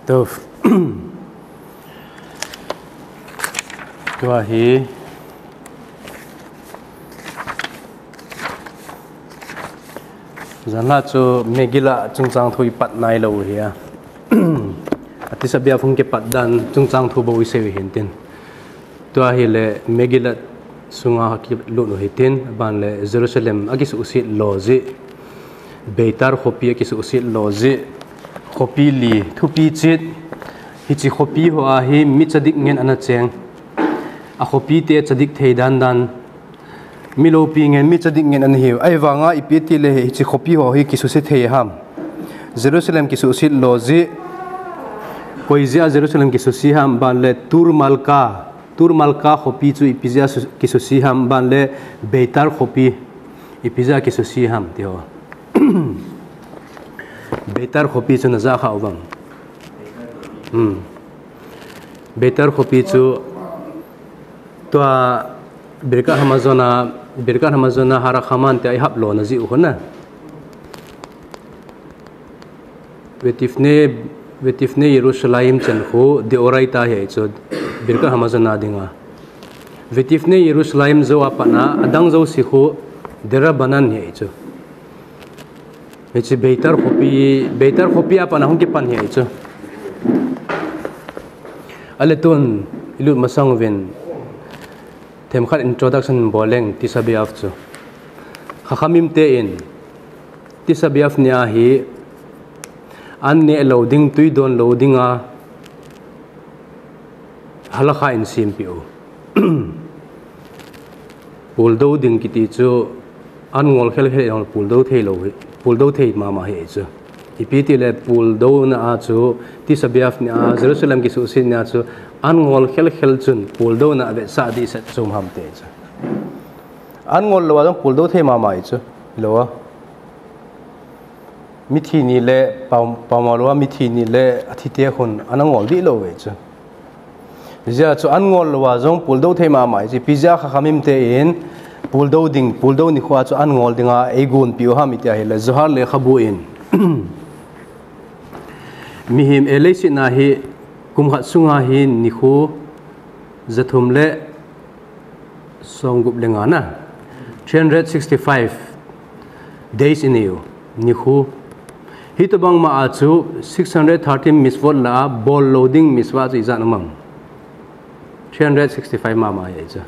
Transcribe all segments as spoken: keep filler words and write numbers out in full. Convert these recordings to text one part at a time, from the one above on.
Tov. Tua hi. Janlhah chu Megillah chungchang thu i pat nailou u hi a. A Tisha B'Av hung kipat dan chungchang thu bou i sei u hintin. Tua hile Megillah sunga kilut u hitin, aban le Jerusalem a kisuhset lo jeh, Beitar khopi a kisuhset lo jeh, khopi li thupi chet, hiche khopi ho a hi mi tzadik ngen ana cheng, a khopi te tzadik thei dan dan, mi loupi ngen, mi tzadik ngen ana hiu. Ahivanga ipi ti le hiche khopi ho hi kisuse thei ham? Jerusalem kisuse lo jeh, koi jeh a Jerusalem kisuse ham? Aban le Tur Malka, Tur Malka khopi chu ipi jeh a su-, kisuse ham? Aban le Beitar khopi, ipi jeh a kisuse ham ti ho. Beitar khopi chu na ja kha uvem? Hmm. Beitar khopi chu tua Birkat Hamazon a, Birkat Hamazon a Har Hakaman te a i hap lona jeh u hon a. Vetivnei, Vetivnei Yerushalayim chan khu Deoraita hi ahi chu, Birkat Hamazon a dinga. Vetivnei Yerushalayim jou a pat a, adang jouse khu Derabanan hi ahi chu. Hiche Beitar khopi, Beitar khopi a pat a hung kipan hi ahi chu. Ale tun, i lut masang uvin, themkhat introduction bol leng Tisha B'Av chu. Chachamim te in, Tisha B'Av ni a hi, an neh lou ding, tui don lou ding a, halakha in sempeh u. Puldo ding kiti chu an ngol khel khel in puldo thei lou hi, puldo thei mama hi chu. Ipi ti le puldona a chu, Tisha B'Av ni a, Jerusalem kisuhset ni a chu, an ngol khel khel chun puldona a vetsah ding set chom ham ti chu. An ngol lou a jong puldo thei mama hi chu. Lou a. Mithi ni le pau, pauma lou a mithi ni le athi te khun ana ngol dih lou ve chu. Hijeh a chu an ngol lou a jong puldo thei mama hi chu. Ipi jeh a Chachamim te in puldo ding, puldo nikho a chu an ngol dinga eigonpeh u ham iti ahile Zohar lekhabu in. Mihem, eh, leiset a hi kum khat sunga hi nikho jathum le somgup le nga na. Three hundred sixty-five days i nei u, nikho. Hitobang ma a chu six hundred thirteen mitzvot lah a bol lou ding mitzvah chu ijat um am? Three hundred sixty-five mama hi chu.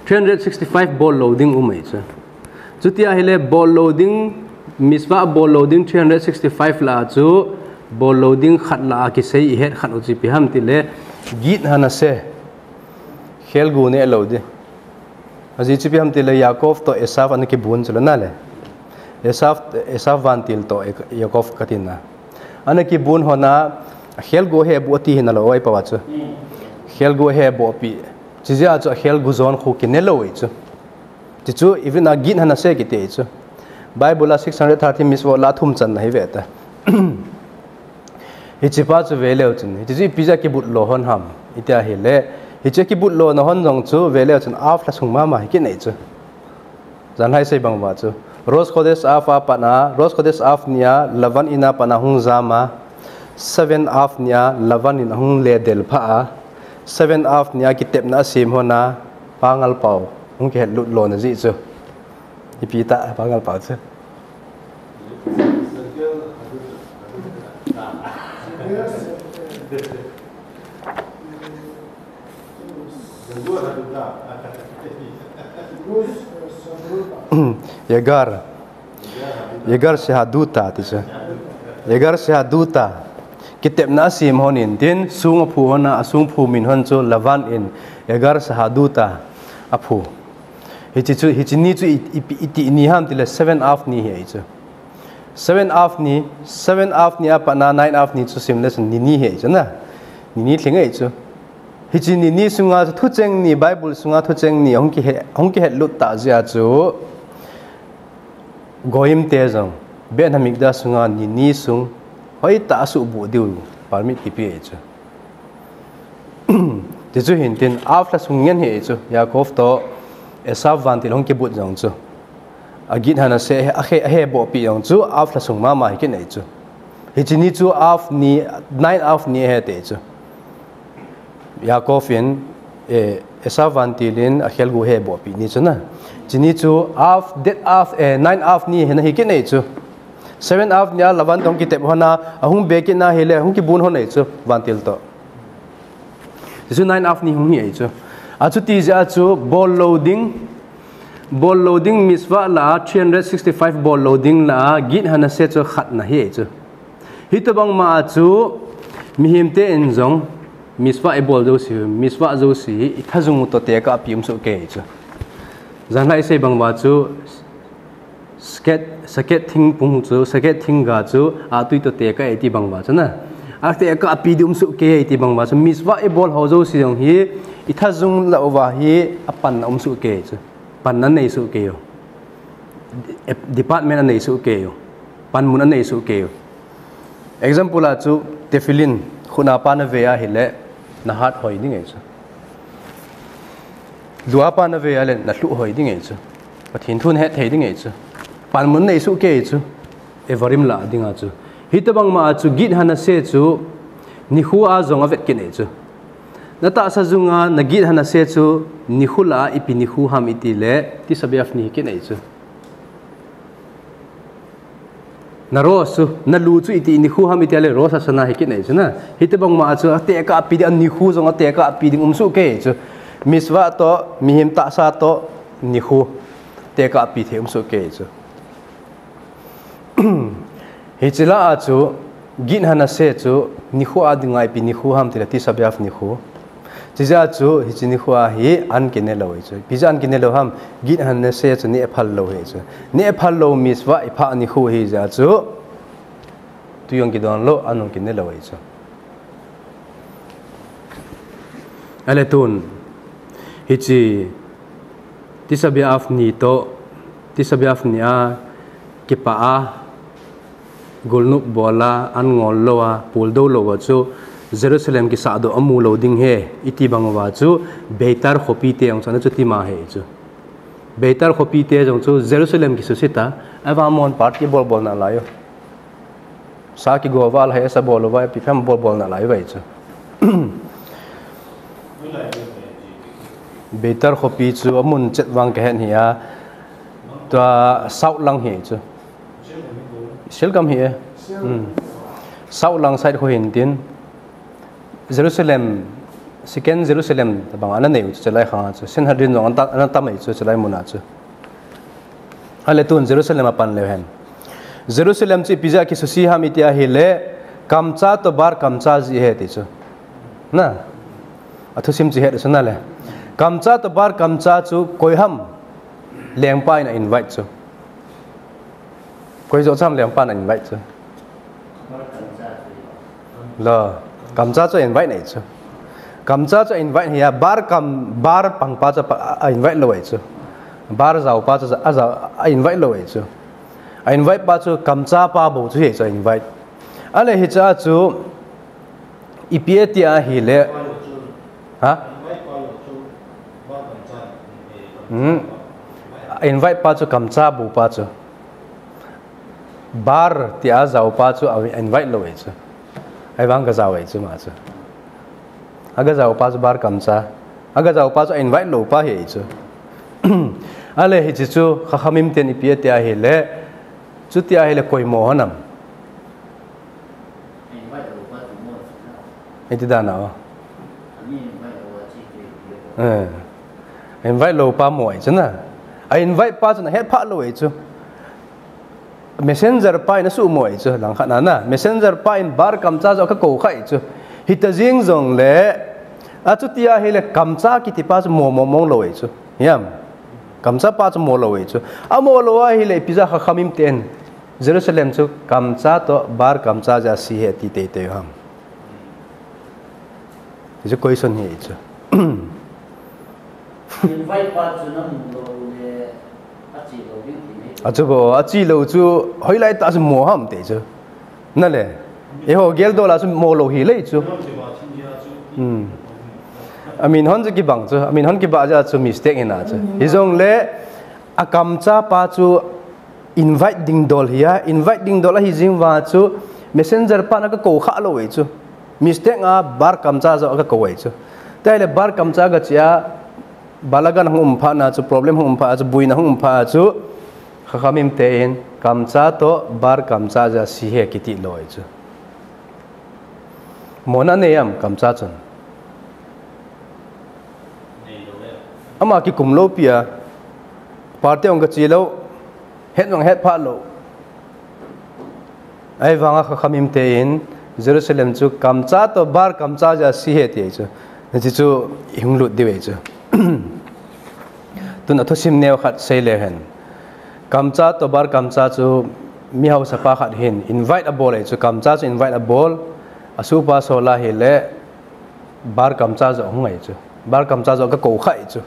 Three hundred sixty-five bol lou ding um ahi chu. Chuti ahile bol lou ding, mitzvah bol lou ding three hundred sixty-five lah a chu, bol lou ding khat lah a kisei ihet khat u chu ipi ham ti le, Gid Hanasheh, khelgu neh lou ding. Ajeh chu ipi ham ti le, Yaakov toh Esav ana kibun chu lou na le. Esav, Esav vantil toh Yaakov kati na. Ana kibun hon a, khelgu he boh ti hi na lou, ai pa wa chu. Khelgu he boh pi. Chijeh a chu khelgu jon khu kine lou ahi chu. Ti chu, even a Gid Hanasheh kiti ahi chu. Bible a six hundred thirty mitzvot lah a thum channa hi ve ta. Hiche pa chu ve leu chun. Hiche chu ipi jeh a kibut lo hon ham. Iti ahile. Hiche kibut lona hon jong chu ve leu chun Av lha sung mama hi kinei chu. Janlhah i sei bang uva chu. Rosh Chodesh Av a pat a, Rosh Chodesh Av ni a, Lavan in a pat a hung jam a. Seven Av ni a, Lavan in ahung le del pha a. Seven Av ni a kitepna asem hon a, Pangal pau hung kihet lut lona jeh chu. Ipi ta, Pangal pau chu. Yagar. Yagar shehaduta ti chu. Yagar shehaduta. Kitepna asem hon in tin, song aphu hon a, asong phu min hon chu Lavan in Yagar shehaduta aphu. Hiche chu, hiche ni chu i, i, iti ni ham ti le seven Av ni hi ahi chu. Seven Av ni, seven Av ni a pat a nine Av ni chu sim le chun ni ni hi ahi chu na. Ni ni lhing ahi chu. Hiche ni ni sunga chu thucheng ni, Bible sunga thucheng ni hung kihe, hung kihet lut ta jeh a chu. Goyim te jong, Beit Hamikdash sunga ni ni sung, hoitah a suhbuh diu, permit kipe ahi chu. Ti chu hin tin, Av lha sung ngen hi ahi chu, Yaakov toh, Esav vantil hung kibut jong chu. Agit Hanase ahe, ahe bohpi jong chu Av lhasung mama hi kinei chu. Hiche ni chu Av ni, nine Av ni ahi ti chu. Yaakov in, eh, Esau vantil in akhel gu he bohpi ni chu na. Hiche ni chu Av, date Av, eh, nine Av ni hi na hi kinei chu. Seven Av ni a Lavan toh kitep hona, ahung be kit na hile, hung kibun hon ei chu, vantil toh. Hichu nine Av ni hung hi ei chu. Achuti jeh a chu, bol lou ding, bol lou ding mitzvah la a, three hundred sixty-five bol lou ding la a, Git Hanase chu khat na hi ei chu. Hitobang ma a chu, mihem te in jong, mitzvah i bol jouse, mitzvah jouse, i thajung toh tekah pi um soh kei chu. Jan lai i sei bang uva chu, Sket, sket thingphung chu, sket thingga chu, atui toh tekah e ti bang uva chu na. Atekah pi di um soh kei e ti bang uva chu, mitzvah i bol ho jouse jong hi, i thajung lah uva hi, apanna um soh kei chu. Panna nei soh kei u. Department anei soh kei u. Panmun anei soh kei u. Example a chu, tefillin, khut a pa na ve a hile, na hat hoi ding e chu. Lu a pa na ve a le, na lhuh hoi ding e chu. Pathen thu na het thei ding e chu. Panmun nei soh kei chu. Evarim la ding a chu. Hitobang ma a chu Git Hanase chu nikho a jong avet kinei chu. Na tahsa jung a na Git Hanase chu nikho la a ipi nikho ham i ti le Tisha B'Av ni hi kinei chu. Na Rosh chu, na lu chu iti nikho ham i ti a le Rosh Hashanah hi kinei chu na. Hitobang ma a chu atekah pi ding a nikho jong atekah pi ding um soh kei chu. Mitzvah toh, mihem tahsa toh, nikho tekah pi thei um soh kei chu. Hiche la a chu, Git Hanase chu, nikho a ding a ipi nikho ham ti le Tisha B'Av nikho. Chujeh a chu, hiche nikho a hi an kine lou hi chu. Ipi jeh a an kine lou ham, Git Hanase chu neh phal lou hi chu. Neh phal lou mitzvah i phah nikho hi jeh a chu, tui jong kidon lou, an jong kine lou hi chu. Ale tun, hiche Tisha B'Av ni toh, Tisha B'Av ni a kipah a, gulnop bol a, an ngol lou a, puldou lou a chu, Jerusalem kisahdoh amu lou ding ahi, i ti bang uva chu, Beitar khopi te jong chu ana chuti ma ahi chu. Beitar khopi te jong chu, Jerusalem kisuhset a, ava mon party bol bol nalai u. Sa kigo val hai sa bol uva, ipi phem bol bol nalai uva chu. Beitar khopi chu amun chet vang ka het hih a, tua south lang hi chu. Israel gam hi e. Hmm. South lang side khu hin tin. Jerusalem, second Jerusalem tabang ana nei u chu chelai khang a chu. Sanhedrin jong ana ta-, ana tam ei chu chelai mun a chu. Ale tun Jerusalem a pan leu hen. Jerusalem chu ipi jeh a kisuhset ham i ti a hile, Kamtza toh Bar Kamtza jeh ahi ti chu. Na. Athusim chu het u chu na le. Kamtza toh Bar Kamtza chu koi ham lengpa in a invite chu. Koi joh cham lengpan a invite chu. Lo, Kamtza chu invite nei chu. Kamtza chu invite hi a, Bar Kam, Bar pangpa chu pa, a invite lou ei chu. Bar jaopa chu a jao, a invite lou ei chu. A invite pa chu Kamtza pa bou chu hi chu a invite. Ale hiche a chu, ipi ati a hile. Ha? Hmm. A invite pa chu Kamtza bou pa chu. Bar ti a jaopa chu a invite lou ei chu. Ahivang ga jao ei chu ma chu. Aga jaopa chu Bar Kamtza. Aga jaopa chu a invite lou pa hi ei chu. Ale hiche chu Chachamim ten ipi ati a hile. Chuti a hile koi mo hon am. Iti dan a o. Eh. Invite lou pa mo ei chu na. A invite pa chu na het phah lou ei chu. Messenger pa in asuhmo ei chu, langkhat na na. Messenger pa in Bar Kamtza jong ka kou kha ei chu. Hita jeng jongle, achuti a hile Kamtza kiti pa chu mo mo mong lou ei chu. Hiam. Kamtza pa chu mo lou ei chu. Amo lou a hile ipi jeh a Chachamim ten Jerusalem chu Kamtza toh Bar Kamtza jeh a se ahi ti teitei u ham. Hichu question hi chu. Invite pa chu na mu lou le, ache lou ding ti nei. Achu bou, ache lou chu, hoilai tah chu mo ham ti chu. Na le. Eiho gel dol a chu mo lou hi lei chu. Hmm. Amin hon chu kibang chu, amin hon kibah jeh a chu mistake hi na chu. Hijongle, a Kamtza pa chu, Invite dingdol hi a, invite dingdol ahi jing uva chu messenger pan a ka kou kha lou ei chu. Mistake a Bar Kamcha joh a ka kou ei chu. Tile Bar Kamcha ka chi a, balagan hung um phat na chu, problem hung um phat a chu, buina hung um phat a chu, Khakhamim te in Kamcha toh Bar Kamcha ja si he kiti lou ei chu. Mona nei am Kamcha chun? Ama kikum lou pi a, party ong ka chi lou, het jong het phat lou. Ahivanga Khakhamim te in Jerusalem chu Kamcha toh Bar Kamcha ja si he ti ei chu. Hichu i hung lut diu ei chu. Tun a thusim neo khat sei le hen. Kamcha toh Bar Kamcha chu mi hausapa khat hin invite a bol ei chu, Kamcha chu invite a bol, a supa Saul a hile Bar Kamcha joh hung ei chu. Bar Kamcha joh ka kou kha ei chu.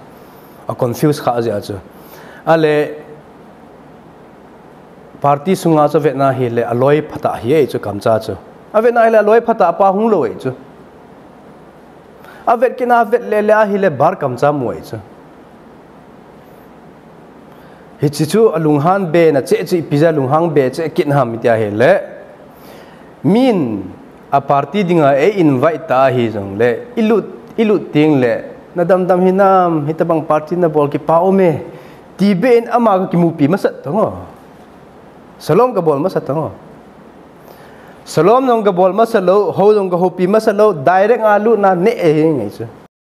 A confuse kha jeh a chu. Ale party sunga chu vetna hile a loi phatah hi ei chu Kamcha chu. A vetna hile a loi phatah pa hung lou ei chu. A vet kit na vet le le ahile Bar Kamcha mu ei chu. Hichi chu a lunghan be na cheh chu ipi jeh a lunghan be cheh kit ham iti ahile. Min a party dinga ei invite ta ahi jongle, i lut, i lut ting le, na damdam hinam, hitabang party na bol kipa um e, ti be in ama ka kimupi masat tong o. Salom ka bol masat tong o. Salom jong ka bol masa lou, hou jong ka houpi masa lou, direct a lut na neh e hi ngai chu.